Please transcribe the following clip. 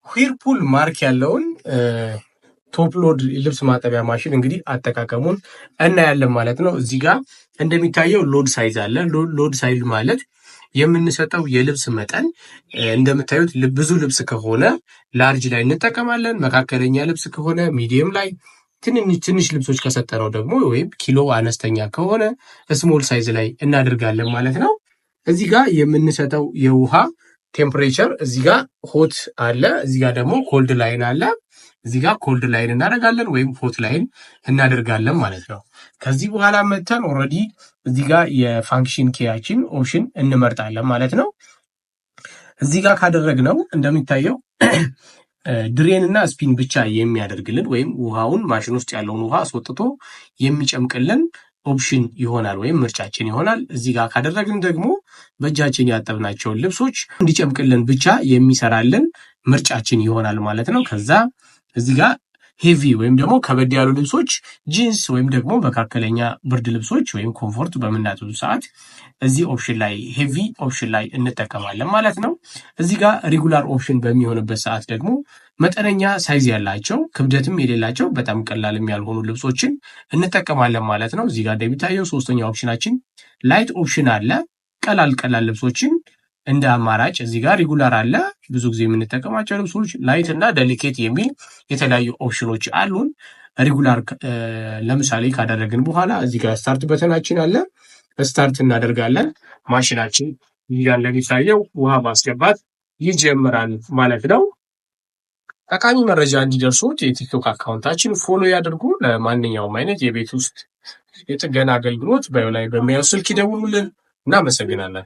Whirlpool ማርክ ያለውን top load ልብስ ማጠቢያ ማሽን እንግዲህ አጠቃቀሙን እናያለን ማለት ነው። እዚህ ጋር እንደሚታየው load size አለ። Load size ማለት የምንሰጠው የልብስ መጠን፣ እንደምታዩት ብዙ ልብስ ከሆነ large ላይ እንጠቀማለን። መካከለኛ ልብስ ከሆነ medium ላይ፣ ትንንሽ ትንሽ ልብሶች ከሰጠነው ደግሞ ወይም ኪሎ አነስተኛ ከሆነ small size ላይ እናደርጋለን ማለት ነው። እዚህ ጋር የምንሰጠው የውሃ temperature፣ እዚህ ጋር hot አለ፣ እዚህ ጋር ደግሞ cold line አለ። እዚህ ጋር cold line እናደርጋለን ወይም hot line እናደርጋለን ማለት ነው። ከዚህ በኋላ መተን already እዚህ ጋር የ function key ያችን option እንመርጣለን ማለት ነው። እዚህ ጋር ካደረግነው እንደሚታየው drain እና spin ብቻ የሚያደርግልን ወይም ውሃውን ማሽን ውስጥ ያለውን ውሃ አስወጥቶ የሚጨምቅልን option ይሆናል ወይም ምርጫችን ይሆናል። እዚህ ጋር ካደረግን ደግሞ በእጃችን ያጠብናቸውን ልብሶች እንዲጨምቅልን ብቻ የሚሰራልን ምርጫችን ይሆናል ማለት ነው። ከዛ እዚህ ጋር heavy ወይም ደግሞ ከበድ ያሉ ልብሶች፣ ጂንስ ወይም ደግሞ መካከለኛ ብርድ ልብሶች ወይም comfort በምናጥብ ሰዓት እዚህ option ላይ፣ heavy option ላይ እንጠቀማለን ማለት ነው። እዚህ ጋር regular option በሚሆንበት ሰዓት ደግሞ መጠነኛ size ያላቸው፣ ክብደትም የሌላቸው፣ በጣም ቀላልም ያልሆኑ ልብሶችን እንጠቀማለን ማለት ነው። እዚህ ጋር እንደሚታየው ሶስተኛ option ኣችን light option አለ። ቀላል ቀላል ልብሶችን እንደ አማራጭ እዚህ ጋር regular አለ። ብዙ ጊዜ የምንጠቀማቸው ልብሶች light እና delicate የሚል የተለያዩ option ኖች አሉን። Regular ለምሳሌ ካደረግን በኋላ እዚህ ጋር start button ኣችን አለ። Start እናደርጋለን። ማሽናችን እዚህ ጋር እንደሚታየው ውሃ ማስገባት ይጀምራል ማለት ነው። ጠቃሚ መረጃ እንዲደርሶት የቲክቶክ account ኣችን follow ያድርጉ። ለማንኛውም አይነት የቤት ውስጥ የጥገና አገልግሎት bio ላይ በሚያዩ ስልክ ይደውሉልን። እናመሰግናለን።